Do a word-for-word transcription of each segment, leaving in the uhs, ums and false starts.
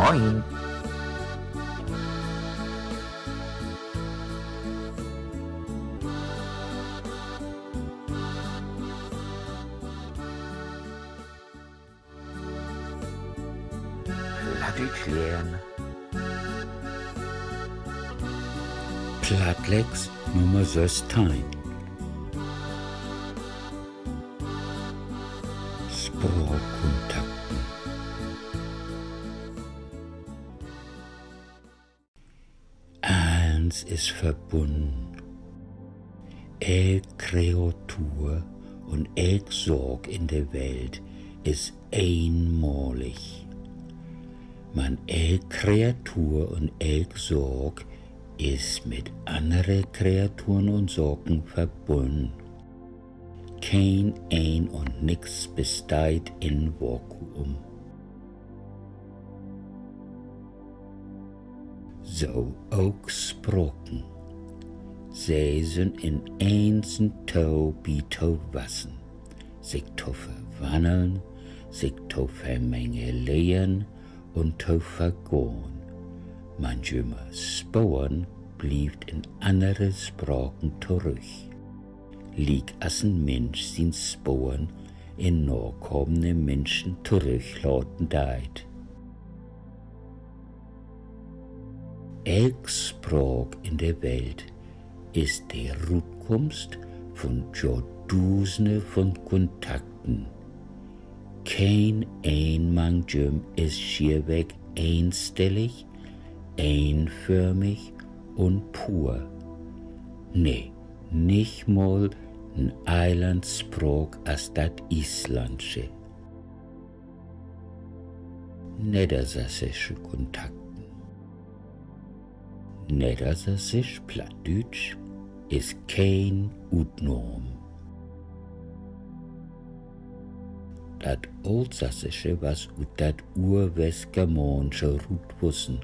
Moin. Plattdüütsch lehren. Plattlex Nummer sössteihn. Spraakkontakten. Allens is verbunnen. Elk Kreatur un elk Saak in de Welt is eenmalig. Man elk Kreatur un elk Saak is mit annere Kreaturen un Saken verbunnen. Keen een un nix besteiht in Vakuum. So ok Spraken. Se sünd in eensen to bi to wassen, sik to verwanneln, sik to vermengeleren un to vergahn. Man jümmer Sporen blievt in annere Spraken torüch, liek as en Minsch sien Sporen in nakamene Minschen torüchlaten deit. Elk Spraak in de Welt is de Rutkumst vun Johrdusende vun Kontakten. Keen een mang jüm is schierweg eenstellig, eenförmig un pur. Nee, nich mal en Eilandsspraak as dat Islandsche. Neddersassische Kontakten. Neddersassisch, Plattdüütsch, is keen Utnahm. Dat Ooltsassische was ut dat Urwestgermaansche rutwussen,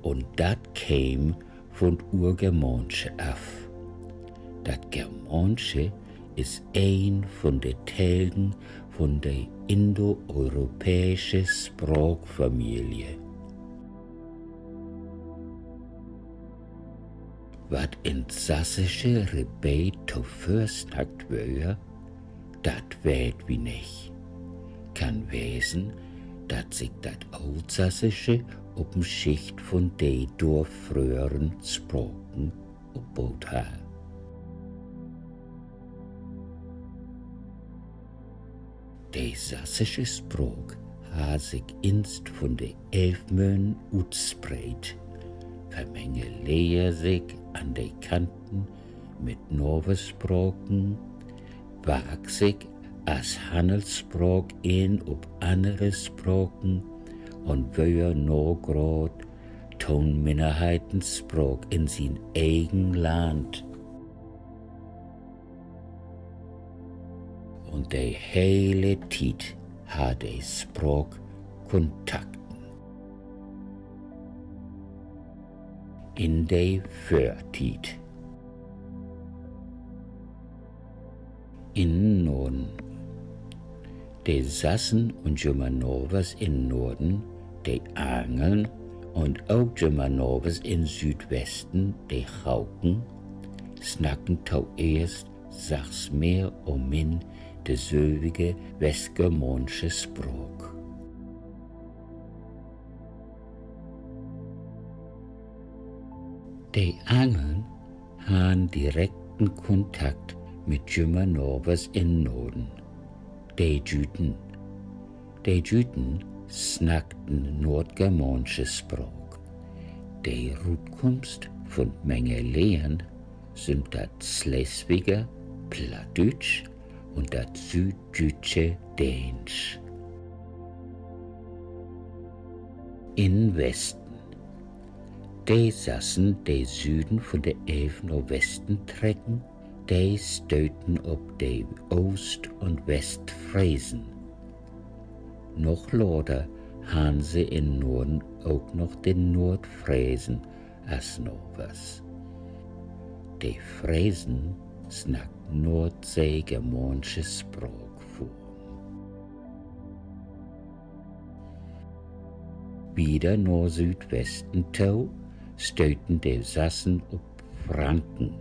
un dat keem vun dat Urgermaansche af. Dat Germaansche is een vun de Telgen vun de indoeuropäische Spraakfamilie. Wat in't sassische Rebeet tovör snackt wöör, dat weet wi nich. Kann wesen, dat sik dat Ooltsassische op en Schicht vun de dor fröheren Spraken opboot harr. De sassische Spraak harr sik inst vun de Elvmünn utspreedt, vermengeleer sik an de Kanten mit Naverspraken, wark sik as Hannelsspraak in op annere Spraken un wöör nagraad to'n Minnerheitenspraak in sien egen Land. Un de hele Tiet harr de Spraak Kontakten. In de Vörtiet. In Norden. De Sassen un jümmer Navers in Norden, de Angeln, un ok jümmer Navers in Südwesten, de Chauken, snacken toeerst sachs mehr un min de sülvige westgermaansche Spraak. De Angeln harrn direkten Kontakt mit jümmer Navers in Norden, de Jüten. De Jüten snackten noordgermaansche Spraak. De Rutkumst vun Mengeleren sünd dat Sleswiger Plattdüütsch un dat süüdjüütsche Däänsch. In Westen. De Sassen, de süden vun de Elv na Westen trecken, de stöten op de Oost- un Westfresen. Noch later harrn se in Norden ok noch de Noordfresen as Navers. De Fresen snackt noordseegermaansche Spraakformen. Wieder na Süüdwesten to stöten de Sassen op Franken,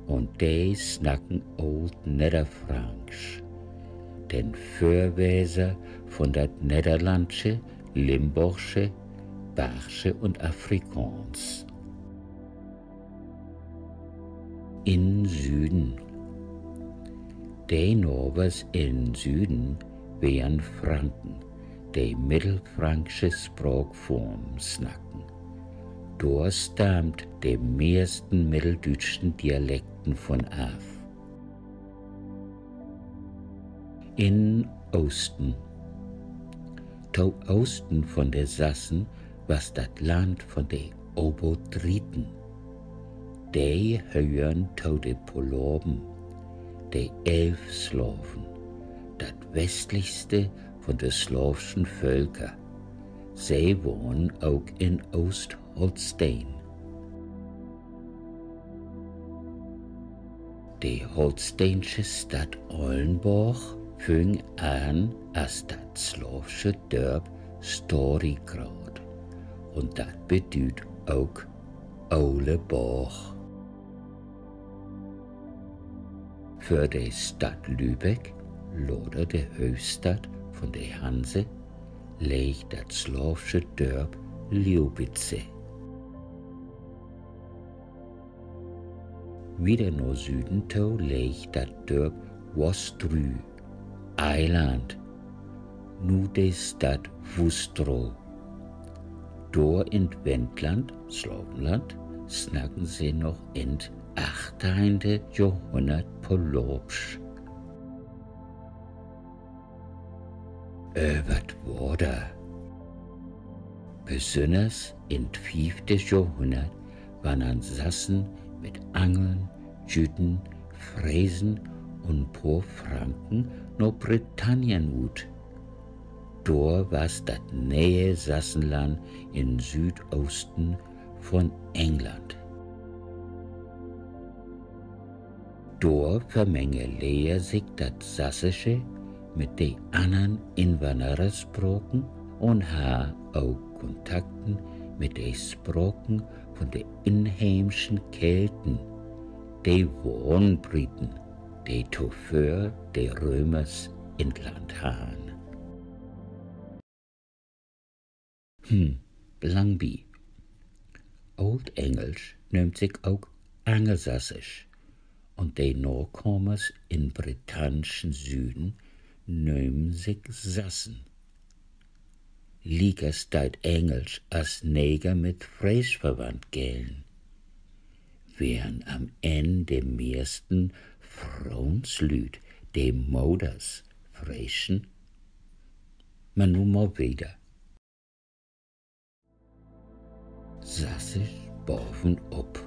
un de snacken Ooltnedderfranksch, den Vörweser von dat Nedderlandsche, Limborgsche, Bargsche un Afrikaans. In Süden. De Navers in Süden weren Franken, de middelfranksche Spraakform snacken. Dor stammt de mehrsten middeldüütschen Dialekten von af. In Oosten. To Oosten von de Sassen was dat Land von de Obodriten. De hören to de Polaven, de Elvslaven, dat westlichste von de slaavschen Völker. Se wahnen ok in Oostholsteen. De holsteensche Stadt Ollenborg füng an as dat slaavsche Dörp Starigrad, un dat bedüüdt ok ole Borg. Vör de Stadt Lübeck, later de Hööftstadt von de Hanse, leeg dat slaavsche Dörp Liubice. Wieder na Süden to leeg dat Dörp Wostrü, Eiland, nu de Stadt Wustrow. Dor in't Wendland, Slavenland, snacken se noch in't achteihnte Johrhunnert Polaabsch. Över't Water. Besünners in't fiefte Johrhunnert wannern Sassen mit Angeln, Jüten, Fresen un poor Franken na Britannien ut. Dor was dat ne'e Sassenland in Süüdoosten von England. Dor vermengeleer sik dat Sassische mit de annern Inwannererspraken un harr ok Kontakten mit de Spraken von de inheemschen Kelten, de Wahnbriten, de tovör de Römers in't Land harrn. Hm, blangbi. Ooldengelsch nöömt sik ok Angelsassisch, un de Nakamers in britannschen Süden nömen sik Sassen. Liekers deit Engelsch as neger mit Freesch verwandt gellen. Weren an'n Enn de mehrsten Froonslüüd, de Moders, Freeschen? Man nu mal wieder. Sassisch baven op.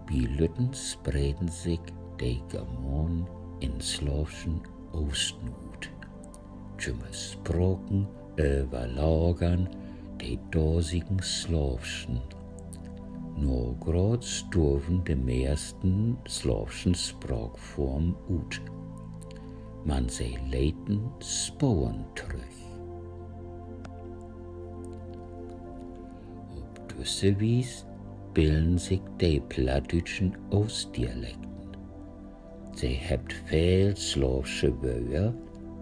Bi lütten spreden sik de Germanen in'n slaavschen Oosten ut. Jümehr Spraken överlagern de dasigen slaavschen. Nagraad storven de mehrsten slaavschen Spraakformen ut. Man se leten Sporen trüch. Op düsse Wies billen sik de plattdüütschen Oostdialekten. Se hebbt veel slaavsche Wöör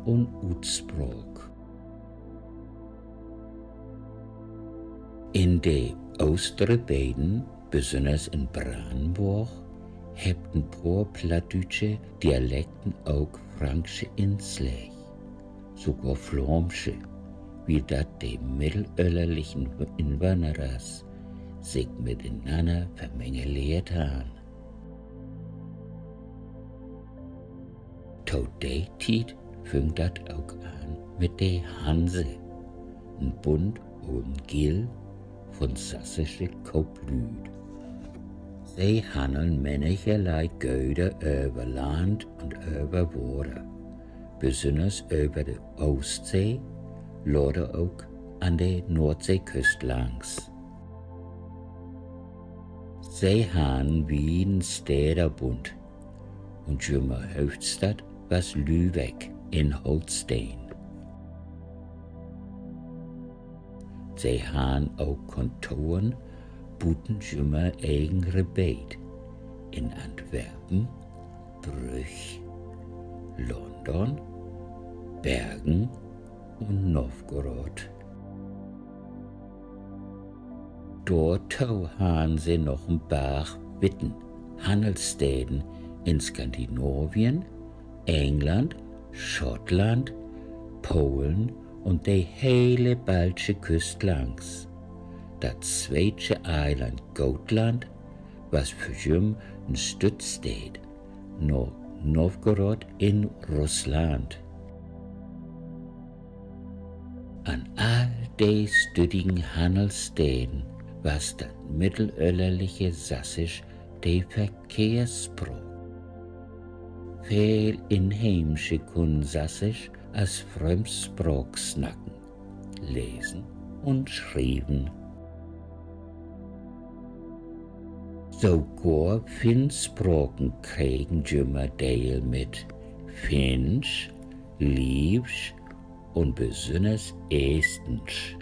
un Utspraak. In de Oostrebeden, besünners in Brannenborg, hebbt en poor plattdüütsche Dialekten ok franksche Insleeg, sogor flaamsche, wiel dat de middelöllerlichen Inwannerers sik mitenanner vermengeleert harrn. To de Tiet füng dat ok an mit de Hanse, en Bund oder Gill von sassische Kooplüüd. Se hanneln männigerlei Göder över Land un över Water, besünners över de Oostsee, later ok an de Noordseeküst langs. Se harrn en wieden Städerbund, un jümehr Hööftstadt was Lübeck in Holsteen. Se harrn ok Kontoren buten jümmer egen Rebeet, in Antwerpen, Brügg, London, Bergen un Nowgorod. Dorto harrn se noch en Barg witten Hannelssteden in Skandinavien, England, Schottland, Polen un de hele baltsche Küst langs. Dat sweedsche Eiland Gotland was för jüm en Stüttsteed na Nowgorod in Russland. An all de stüdigen Hannelssteden was dat middelöllerliche Sassisch de Verkehrsspraak. Veel Inheemsche kunnen Sassisch as Frömdspraak snacken, lesen un schrieven. Sogor Finnspraken kregen jümmer Deel mit: Finnsch, Liivsch un besünners Eestnisch.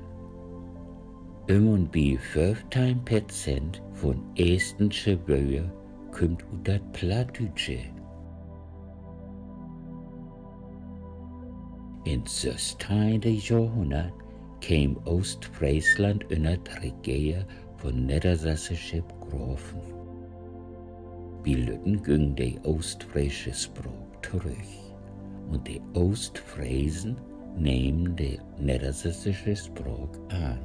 Üm un bi föffteihn Perzent vun eestnische Wöör kümmt ut dat Plattdüütsche. In't sössteihnte Johrhunnert keem Oostfreesland ünner't Regeer vun neddersassische Graven. Bi lütten güng de oostfreesche Spraak torüch, un de Oostfresen nehmen de neddersassische Spraak an.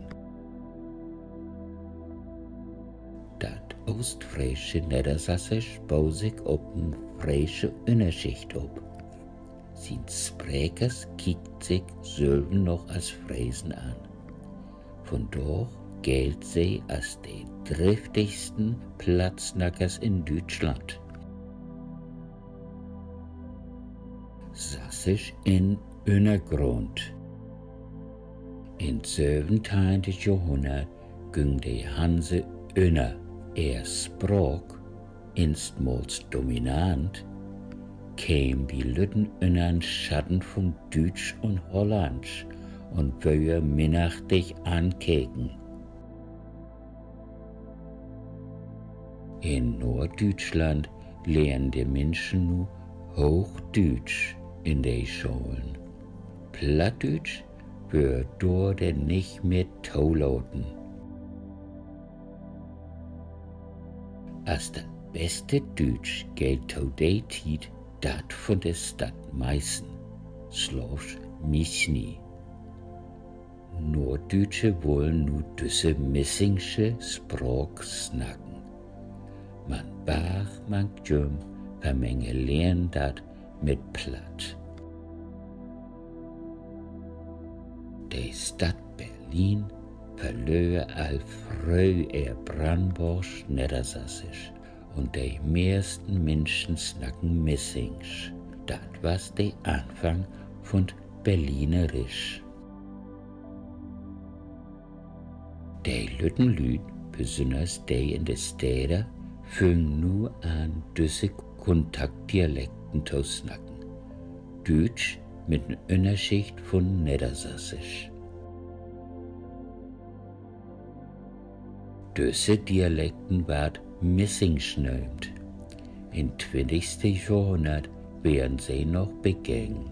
Dat oostfreesche Neddersassisch boo sik op en freesche Ünnerschicht op. Sien Sprekers kiekt sik sülven noch as Fresen an. Vundaag gellt se as de driftigsten Plattsnackers in Düütschland. Sassisch in'n Ünnergrund. In't söventeihnte Johrhunnert güng de Hanse ünner. Ehr Spraak, instmals dominant, keem bi lütten ünner'n Schatten vun Düütsch un Hollandsch un wöör minnachtig ankeken. In Norddüütschland lehren de Minschen nu Hoochdüütsch in de Scholen. Plattdüütsch wöör dor denn nich mehr tolaten. As dat beste Düütsch gellt to de Tiet dat vun de Stadt Meißen, slaavsch Mischni. Norddüütsche wullen nu düsse missingsche Spraak snacken. Man barg mank jüm vermengeleren dat mit Platt. De Stadt Berlin verlöör al fröh ehr brannborgsch Neddersassisch, un de mehrsten Minschen snacken Missingsch. Dat was de Anfang vun't Berlinerisch. De lütten Lüüd, besünners de in de Städer, füngen nu an, düsse Kuntaktdialekten to snacken. Düütsch mit en Ünnerschicht vun Neddersassisch. Düsse Dialekten warrt Missingsch nöömt. In't twintigste Johrhunnert weren se noch begängen.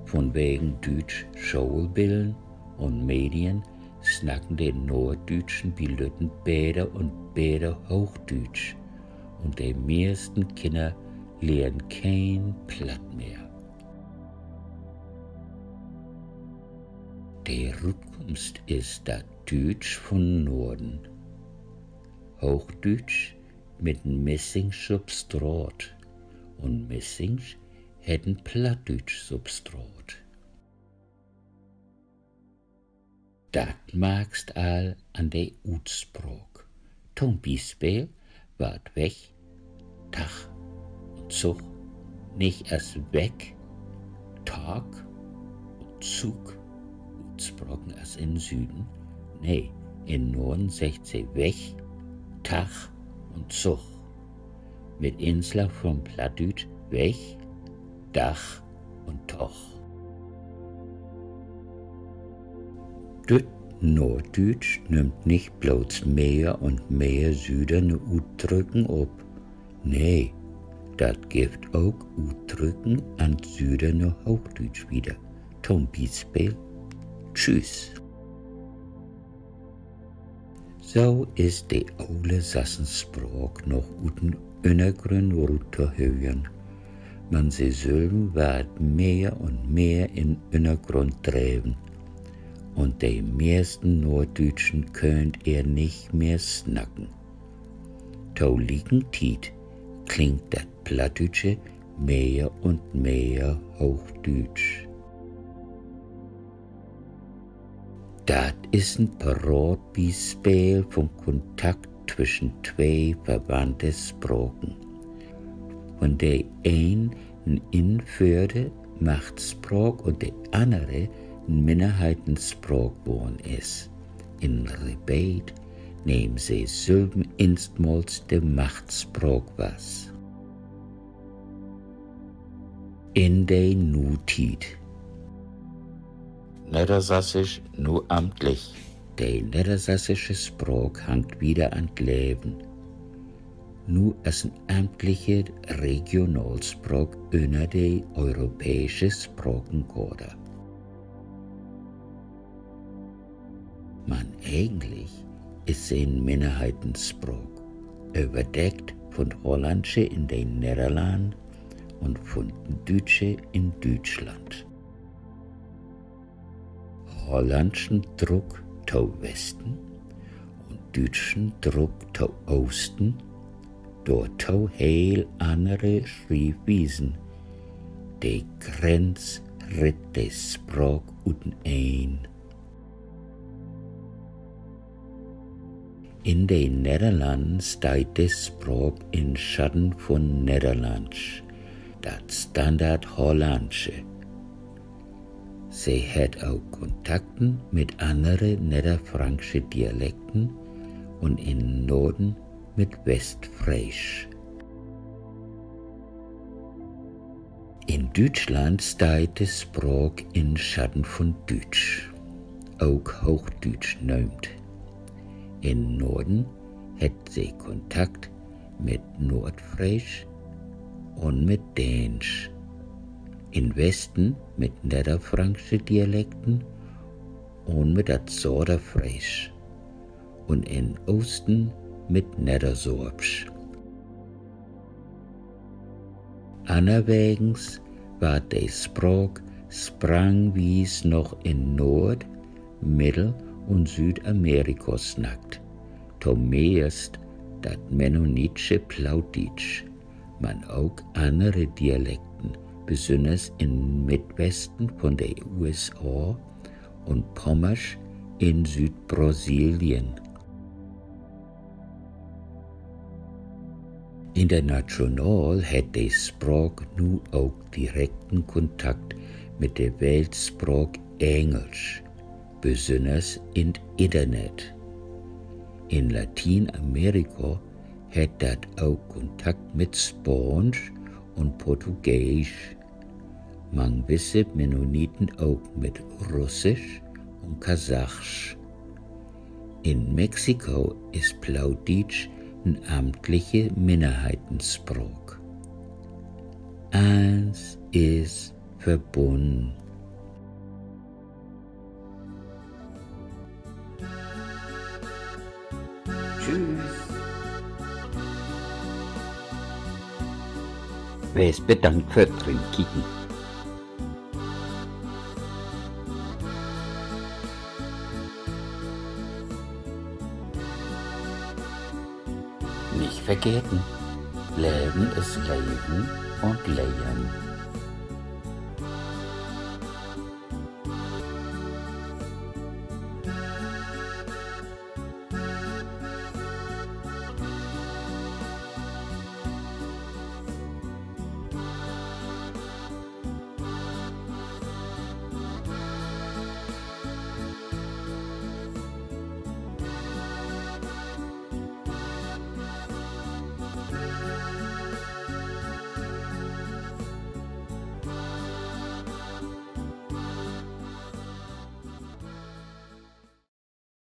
Vunwegen düütsch Schoolbillen un Medien snacken de Norddüütschen bi lütten beter un beter Hoochdüütsch, un de mehrsten Kinner lehren keen Platt mehr. De Rutkumst is dat Düütsch vun Norden. Hoochdüütsch mit en missingsch Substraat, un Missingsch hett en plattdüütsch Substraat. Dat markst al an de Utspraak. To'n Bispeel warrt weg, Tag un Zug nich as weg, Tag, un Zug utspraken as in'n Süden. Nee, in'n Norden seggt se weg, Tag un Zug. Mit Inslag vun Plattdüütsch weg, Dag un Tog. Düt Norddüütsch nimmt nich blots mehr un mehr süderne Utdrücken op. Nee, dat gifft ok Utdrücken an't süderne Hoochdüütsch wieder. To'n Bispeel: Tschüss. So is de ole Sassenspraak noch ut den Ünnergrund rut to hören. Man se sülven warrt mehr un mehr in Ünnergrund dreven, un de mehrsten Norddüütschen köönt ehr nich mehr snacken. To lieken Tiet klingt dat Plattdüütsche mehr un mehr hoochdüütsch. Dat is en Paraadbispeel vun Kontakt twüschen twee verwandte Spraken, vun de een en inföhrde Machtspraak un de annere en Minnerheitenspraak worrn is, in Rebeet, neem se sülven instmals de Machtspraak was. In de Nutiet. Neddersassisch nu amtlich. De neddersassische Spraak hangt wieder an't Leven, nu as en amtliche Regionalspraak ünner de europääsche Sprakencharta. Man egentlich is se en Minnerheitenspraak, överdeckt vun't Hollandsche in de Nedderlannen un vun't Düütsche in Düütschland. Hollandschen Druck to Westen un düütschen Druck to Oosten, dorto heel annere Schrievwiesen. De Grenz ritt de Spraak uteneen. In de Nedderlannen steiht de Spraak in Schatten vun Nedderlandsch, dat Standard-Hollandsche. Se hett ok Kontakten mit annere nedderfranksche Dialekten un in Noorden mit Westfreesch. In Düütschland steiht de Spraak in Schatten vun Düütsch, ok Hoochdüütsch nöömt. In Noorden hett se Kontakt mit Noordfreesch un mit Däänsch, in Westen mit nedderfranksche Dialekten un mit dat Saterfreesch un in Oosten mit Neddersorbsch. Annerwegens warrt de Spraak sprangwies noch in Noord-, Middel- un Süüdamerika snackt, tomeist dat mennonitsche Plautdietsch, man ok annere Dialekten, besünners in'n Midwesten vun de U S A un Pommersch in Süüdbrasilien. International hett de Spraak nu ok direkten Kontakt mit de Weltspraak Engelsch, besünners in't Internet. In Latienamerika hett dat ok Kontakt mit Spaansch un Portugeesch. Mang wisse Mennoniten ok mit Russisch un Kasachsch. In Mexiko is Plautdietsch en amtliche Minnerheitenspraak. Allens is verbunnen. Tschüss. Wees bedankt för't Rinkieken. Nich vergeten: Leven is Leven un Lehren.